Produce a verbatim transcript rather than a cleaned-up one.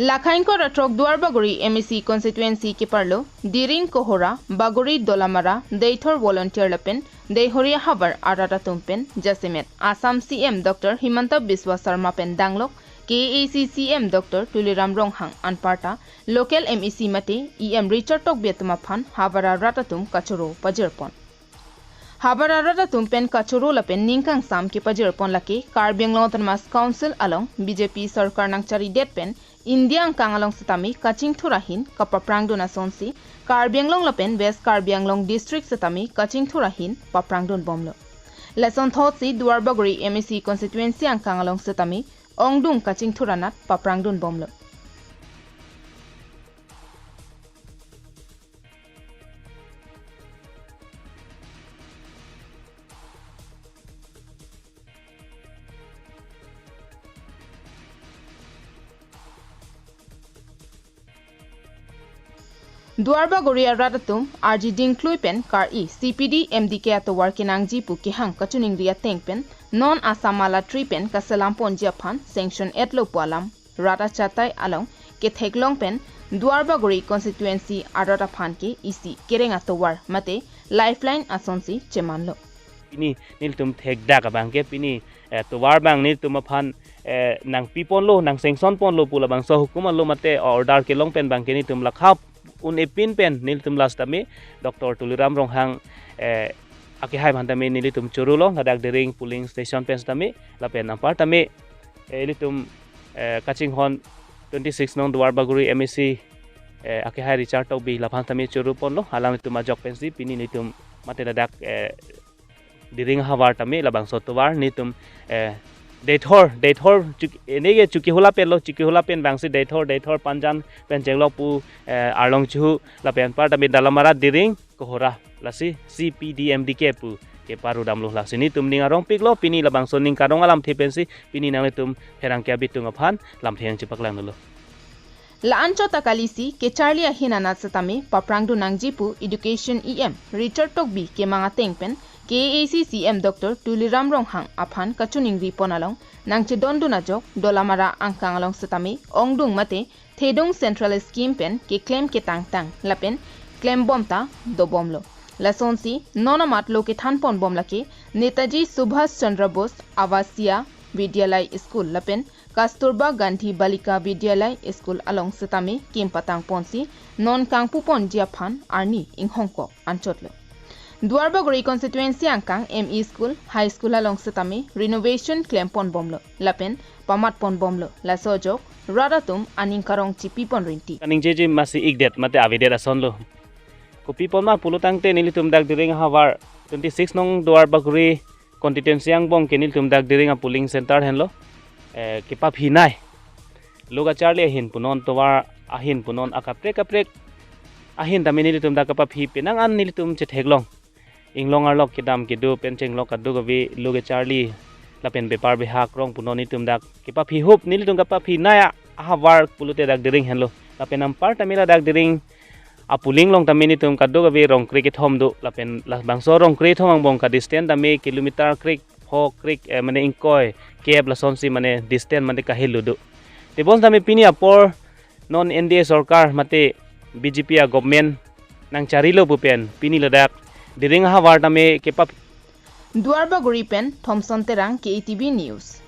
Lakhain kora throk Duarbagori M A C constituency keparlo Diring, Kohora, Bagori, Dolamara, Deithor volunteer lapen Deihori ahavar arat atum pen jasemet Assam C M Doctor Himanta Biswa Sarma pen danglok K A A C C M Doctor Tuliram Ronghang anparta local M A C mate E M Richard Tokbi atum aphan havar arat atum kachoro pajirpon. Havar arat atum pen kachoro lapen ning kangsam kepajirpon lake Karbi Anglong Autonomous Council along B J P sorkar nangcharidet pen India angkang along setame kachingthur ahin kapaprangdun asonsi Karbi Anglong lapen West Karbi Anglong district setame kachingthur ahin paprangdun bomlo. Lason thotsi Duarbagori M A C constituency angkang along setame ongdung kachingthur anat paprangdun bomlo. Duarbagori arat atum arji dingklui pen kar-i C P D M D K atovar kenangji pu kehang kachiningri ateng pen non Assam alatri pen kaselam ponji aphan sanction etlo pu alam rat achatai along ketheklong pen Duarbagori constituency arat aphan ke isi kereng atovar mate lifeline asonsi chemanlo. Pini nelitum thekdak abang ke pini, eh, tovar abang nelitum aphan, eh, nangpiponlo, nang sanction ponlo pu labangso hukum alo mate order kelong pen abang ke nelitum lakhap un-epin pen nelitum last tame Doctor Tuliram Ronghang, eh, akehai aphan tame nelitum chorolo ladak Diring polling station pen tame lapen anpar tame, eh, nelitum, eh, kachinghon twenty-six nong Duarbagori M A C, eh, akehai Richard Tokbi laphan tame choro ponlo, alanglitum ajok pensi pini nelitum mate ladak, eh, Diring ahavar tame labangso tovar nelitum, eh, Deithor, Deithor chuk-, enege Chokihola penlo, Chokihola pen abangsi Deithor, Deithor Panjan pen chenglok pu, eh, arlong chuhu lapen anpar tame Dolamara, Diring, Kohora lasi C P D M D K pu keparudamlo, lasi nelitum ning arongpiklo pini labangso ning karong alamthe pensi pini nanglitum pherangke abitung aphan lamthe nangchepaklangdunlo. La-anchot ta kalisi kecharli ahin anat setame paprangdun nangji pu Education E M Richard Tokbi kemang ateng pen K A A C C M Doctor Tuliram Ronghang aphan kachiningri pon along nangchedondun ajok Dolamara angkang along setame ongdung mate thedung central scheme pen keklem ketangtang lapen klembom ta dobomlo. Lasonsi non amat lo kethan ponbom lake Netaji Subhash Chandra Bose Avasiya Vidyalay School lapen Kasturba Gandhi Balika Vidyalay School along setame kim patang ponsi non kangpu ponji aphan arni inghongkok anchotlo. Duarbagori constituency angkang M E school, high school along setame renovation klem ponbomlo lapen pamat ponbomlo, laso ajok rat atum aning karong chipi pon rinti. Kaningjeji masi ikdet mate avedet asonlo. Kopi pon ma pulo tangte nelitum dak Diring ahavar twenty-six nong Duarbagori constituency angbong ke nelitum dak Diring a polling center henlo, eh, kepaphi nai. Lo kacharli ahin punon tovar ahin punon akaprek kaprek ahin tame nelitum dak kapaphi penang an nelitum chetheklong. Inglong arlok kedam kedo pen chenglok kadokave lo kacharli lapen bepar behak rong punon nelitum dak kepaphi hup nelitum kapaphi nai ahavar pulote dak Diring henlo. Lapen anpar tame ladak Diring a polling along tame nelitum kadokave rong kre kethom do lapen labangso rong kre kethom angbong ka distance tame kilometer krek pho krek, eh, mane ingkoi kep lasonsi mane distance mane kahelo do. Tebon tame pini apor non N D A sorkar mate B J P a government nangcharilo pu pen pini ladak Diring ahavar tame kepap Duarbagori pen Thomson Terang, K A T V News.